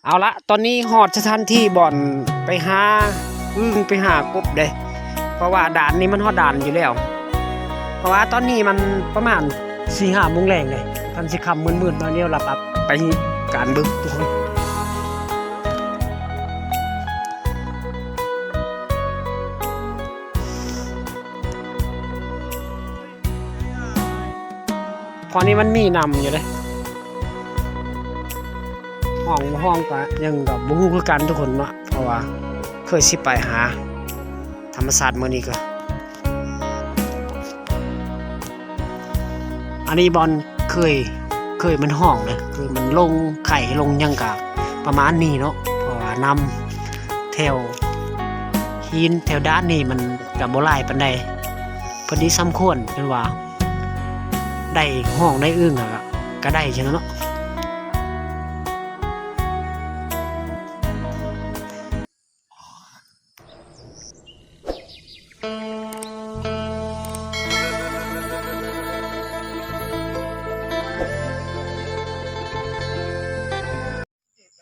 ເອົາລະ ຕອນນີ້ຮອດສະຖານທີ່ບ່ອນໄປຫາອຶ່ງ ໄປຫາກົບເດ້ ເພາະວ່າດ່ານນີ້ມັນຮອດດ່ານຢູ່ແລ້ວ ເພາະວ່າຕອນນີ້ມັນປະມານສີ່ຫ້າໂມງແລງເດ້ ທັນຊິຄ່ຳມືດໆໜ້ອຍດຽວລະ ປັບໄປການເບິ່ງທຸກຄົນ. ເພາະນີ້ມັນມີນຳຢູ່ເດ້ ຮ້ອງບໍ່ຮ້ອງກະຍັງກະບໍ່ຮູ້ຄືກັນທຸກຄົນເນາະ ເພາະວ່າເຄີຍຊິໄປຫາທຳມະຊາດມື້ນີ້ກະ ອັນນີ້ບ່ອນເຄີຍ ເຄີຍມັນຮ້ອງເດ້ ເຄີຍມັນລົງໄຂ່ລົງຫຍັງກະປະມານນີ້ເນາະ ເພາະວ່ານຳແຖວຫີນແຖວດ່ານນີ້ມັນກະບໍ່ຫຼາຍປານໃດ ພໍດີສຳຄວນ ເພິ່ນວ່າໄດ້ຮ້ອງໄດ້ອຶ່ງ ກະ ກະໄດ້ຊັ້ນເນາະ.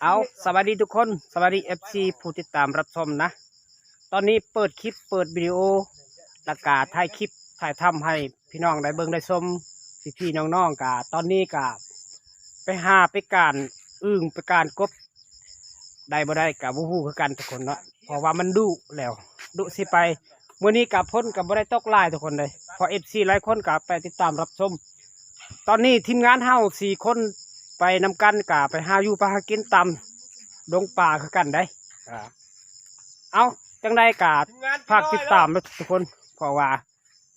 ເອົາ ສະບາຍດີທຸກຄົນ ສະບາຍດີ ເອັຟຊີ ຜູ້ຕິດຕາມຮັບຊົມນະ ຕອນນີ້ເປີດຄລິບ ເປີດວິດີໂອ ແລ້ວກະຖ່າຍຄລິບ ຖ່າຍທຳໃຫ້ພີ່ນ້ອງໄດ້ເບິ່ງໄດ້ຊົມ ພີ່ໆນ້ອງໆ ກະຕອນນີ້ກະໄປຫາໄປການອຶ່ງໄປການກົບ ໄດ້ບໍ່ໄດ້ກະບໍ່ຮູ້ຄືກັນທຸກຄົນເນາະ ເພາະວ່າມັນດຸແລ້ວ ດຸຊິໄປ ມື້ນີ້ກະຝົນກະບໍ່ໄດ້ຕົກຫຼາຍທຸກຄົນເດ້ ເພາະ ເອັຟຊີ ຫຼາຍຄົນກະໄປຕິດຕາມຮັບຊົມ ຕອນນີ້ທີມງານເຮົາສີ່ຄົນໄປນຳກັນ ກະໄປຫາຢູ່ໄປຫາກິນຕາມດົງປ່າຄືກັນເດ້ ເອົາ ຈັ່ງໃດກະຝາກຕິດຕາມເດີທຸກຄົນ ເພາະວ່າ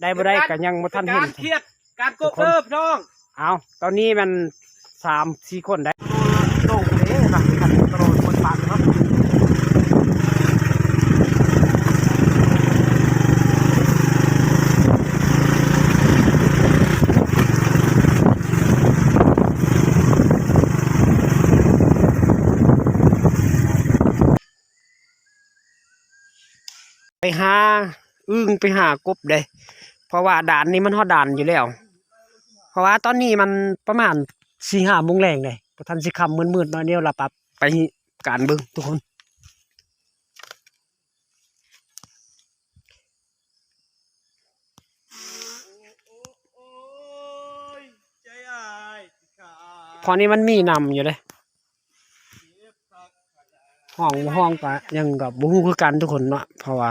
ໄດ້ບໍ່ໄດ້ກະຍັງບໍ່ທັນເຫັນ ການຄຽດ ການກົບເດີພີ່ນ້ອງ ເອົາ ຕອນນີ້ແມ່ນສາມສີ່ຄົນໄດ໋ ລົງເດ້ ຄັນ ຄັນໂຕຄົນປານເນາະ ໄປຫາອຶ່ງໄປຫາກົບເດ້ ເພາະວ່າດ່ານນີ້ມັນຮອດດ່ານຢູ່ແລ້ວ ເພາະວ່າຕອນນີ້ມັນປະມານສີ່ຫ້າໂມງແລງເດ້ ບໍ່ທັນຊິຄ່ຳ ມືດໆໜ້ອຍດຽວລະ ປັບໄປການເບິ່ງທຸກຄົນ. ເພາະນີ້ມັນມີນຳຢູ່ເດ້ ຮ້ອງບໍ່ຮ້ອງກະຍັງກະບໍ່ຮູ້ຄືກັນທຸກຄົນເນາະ ເພາະວ່າ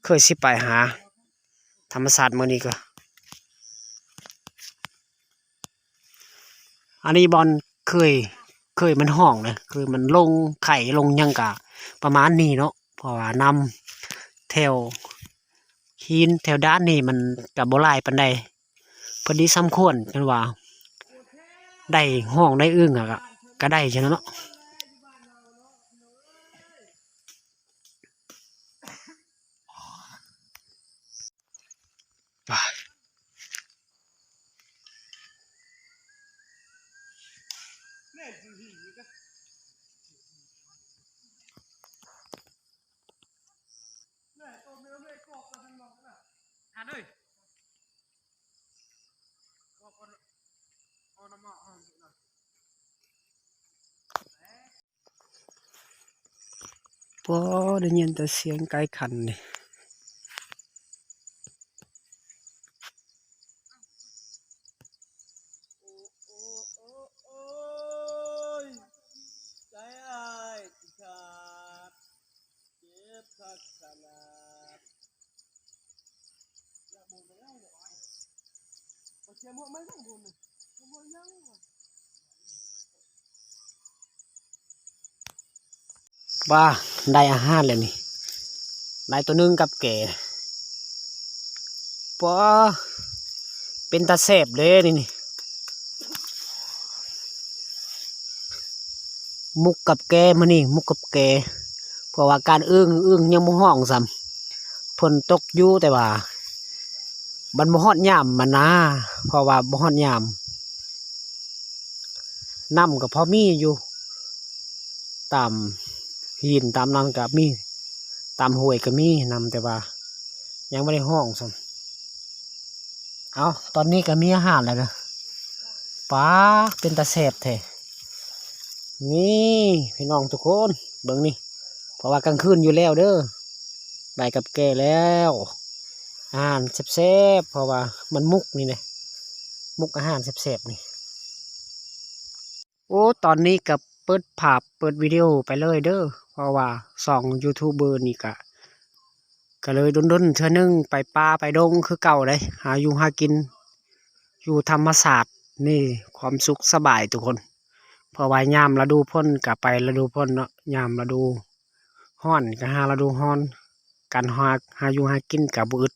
ເຄີຍຊິໄປຫາທຳມະຊາດມື້ນີ້ກະ ອັນນີ້ບ່ອນເຄີຍ ເຄີຍມັນຮ້ອງເດ້ ເຄີຍມັນລົງໄຂ່ລົງຫຍັງກະປະມານນີ້ເນາະ ເພາະວ່ານຳແຖວຫີນແຖວດ່ານນີ້ມັນກະບໍ່ຫຼາຍປານໃດ ພໍດີສຳຄວນ ເພິ່ນວ່າໄດ້ຮ້ອງໄດ້ອຶ່ງ ກະ ກະໄດ້ຊັ້ນເນາະ. ໂອ້ ໄດ້ຍິນແຕ່ສຽງໄກ່ຂັນນີ້. ວ້າ ໄດ້ອາຫານແລ້ວນີ້ ໄດ້ໂຕໜຶ່ງກັບແກ ປ້າ ເປັນຕາແຊບເດ້ນີ້ ນີ້ ໝົກກັບແກ ມື້ນີ້ໝົກກັບແກ ເພາະວ່າການອຶ່ງ ອຶ່ງຍັງບໍ່ຮ້ອງຊ້ຳ ຝົນຕົກຢູ່ ແຕ່ວ່າມັນບໍ່ຮອດຍາມມັນນາ ເພາະວ່າບໍ່ຮອດຍາມ ນ້ຳກໍພໍມີຢູ່ ຕາມຫີນຕາມນັ້ນກໍມີ ຕາມຫ້ວຍກໍມີນ້ຳ ແຕ່ວ່າຍັງບໍ່ໄດ້ຮ້ອງຊ້ຳ. ເອົ້າ ຕອນນີ້ກໍມີອາຫານແລ້ວນະ ປ້າ ເປັນຕາແຊບແທ້ ນີ້ພີ່ນ້ອງທຸກຄົນ ເບິ່ງນີ້ ເພາະວ່າກາງຄືນຢູ່ແລ້ວເດີ ໄດ້ກັບແກ້ແລ້ວ ອາຫານແຊບໆ ເພາະວ່າມັນໝົກນີ້ແຫຼະ ໝົກອາຫານແຊບໆນີ້. ໂອ້ ຕອນນີ້ກໍເປີດພາບເປີດວິດີໂອໄປເລີຍເດີ ເພາະວ່າຊ່ອງຢູທູບເບີນີ້ກະ ກະເລີຍດົນໆເທື່ອໜຶ່ງໄປປ່າໄປດົງຄືເກົ່າເດ້ ຫາຢູ່ຫາກິນຢູ່ທຳມະຊາດນີ້ ຄວາມສຸກສະບາຍທຸກຄົນ. ເພາະວ່າຍາມລະດູຝົນກະໄປລະດູຝົນເນາະ ຍາມລະດູຮ້ອນກະຫາລະດູຮ້ອນ ການຫາ ຫາຢູ່ຫາກິນກະບໍ່ອຶດ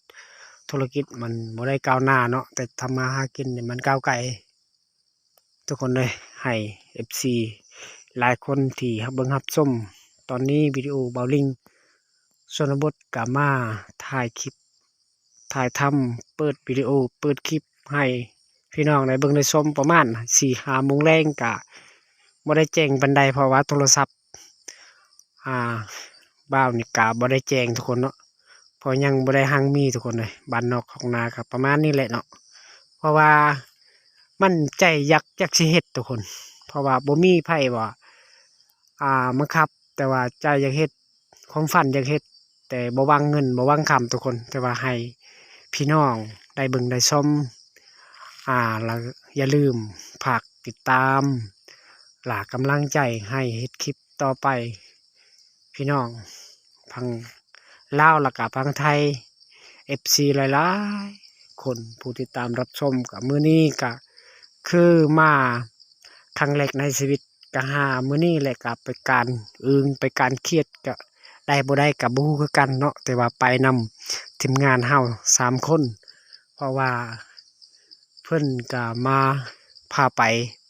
ທຸລະກິດມັນບໍ່ໄດ້ກ້າວໜ້າເນາະ ແຕ່ທຳມາຫາກິນນີ້ມັນກ້າວໄກ. ທຸກຄົນເອີຍ ໃຫ້ເອັຟຊີຫຼາຍຄົນທີ່ຮັບເບິ່ງຮັບຊົມ ຕອນນີ້ວິດີໂອບ່າວລິງຊົນນະບົດກະມາຖ່າຍຄລິບ ຖ່າຍທຳ ເປີດວິດີໂອ ເປີດຄລິບໃຫ້ພີ່ນ້ອງໄດ້ເບິ່ງໄດ້ຊົມ ປະມານສີ່ຫ້າໂມງແລງ ກະບໍ່ໄດ້ແຈ້ງປານໃດ ເພາະວ່າໂທລະສັບ ອ່າ ບ່າວນີ້ກະບໍ່ໄດ້ແຈ້ງທຸກຄົນເນາະ ເພາະຍັງບໍ່ໄດ້ຮັ່ງມີທຸກຄົນເອີຍ ບ້ານນອກຄອກນາກະປະມານນີ້ແຫຼະເນາະ ເພາະວ່າມັນໃຈຢາກ ຢາກຊິເຮັດທຸກຄົນ ເພາະວ່າບໍ່ມີໃຜວ່າ ອ່າ ບັງຄັບ ແຕ່ວ່າໃຈຢາກເຮັດ ຄວາມຝັນຢາກເຮັດ ແຕ່ບໍ່ຫວັງເງິນບໍ່ຫວັງຄຳທຸກຄົນ ແຕ່ວ່າໃຫ້ພີ່ນ້ອງໄດ້ເບິ່ງໄດ້ຊົມ ອ່າ ແລ້ວຢ່າລືມຝາກຕິດຕາມ ແລະ ກຳລັງໃຈໃຫ້ເຮັດຄລິບຕໍ່ໄປ ພີ່ນ້ອງຝັ່ງລາວ ແລ້ວກະຝັ່ງໄທ ເອັຟຊີຫຼາຍໆຄົນ ຜູ້ຕິດຕາມຮັບຊົມ ກະມື້ນີ້ກະຄືມາຄັ້ງແລກໃນຊີວິດ ກະຫາມື້ນີ້ແຫຼະ ກະໄປການອຶ່ງໄປການຄຽດ ກະໄດ້ບໍ່ໄດ້ກະບໍ່ຮູ້ຄືກັນເນາະ ແຕ່ວ່າໄປນຳທີມງານເຮົາສາມຄົນ ເພາະວ່າເພິ່ນກະມາພາໄປ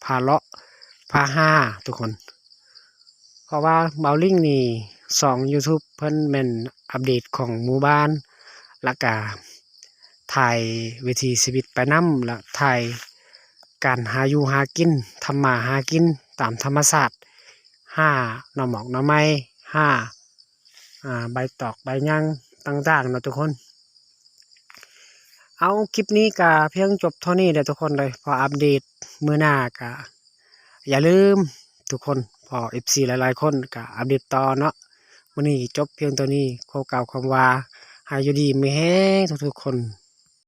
ພາເລາະ ພາຫາທຸກຄົນ ເພາະວ່າບ່າວລິງນີ້ ຊ່ອງຢູທູບເພິ່ນແມ່ນອັບເດດຂອງໝູ່ບ້ານ ແລ້ວກະຖ່າຍວິຖີຊີວິດໄປນຳ ແລະ ຖ່າຍການຫາຢູ່ຫາກິນ ທຳມາຫາກິນຕາມທຳມະຊາດ ຫາໜໍ່ໝອກໜໍ່ໄມ້ ຫາ ອ່າ ໃບຕອກໃບຫຍັງຕ່າງໆເນາະທຸກຄົນ. ເອົາ ຄລິບນີ້ກະພຽງຈົບເທົ່ານີ້ແຫຼະທຸກຄົນເດີ ພໍອັບເດດມື້ໜ້າກະຢ່າລືມທຸກຄົນ ເພາະເອັຟຊີຫຼາຍໆຄົນກະອັບເດດຕໍ່ເນາະ. ມື້ນີ້ຈົບພຽງເທົ່ານີ້ ຂໍກ່າວຄຳວ່າໃຫ້ຢູ່ດີມີແຮງທຸກໆຄົນ.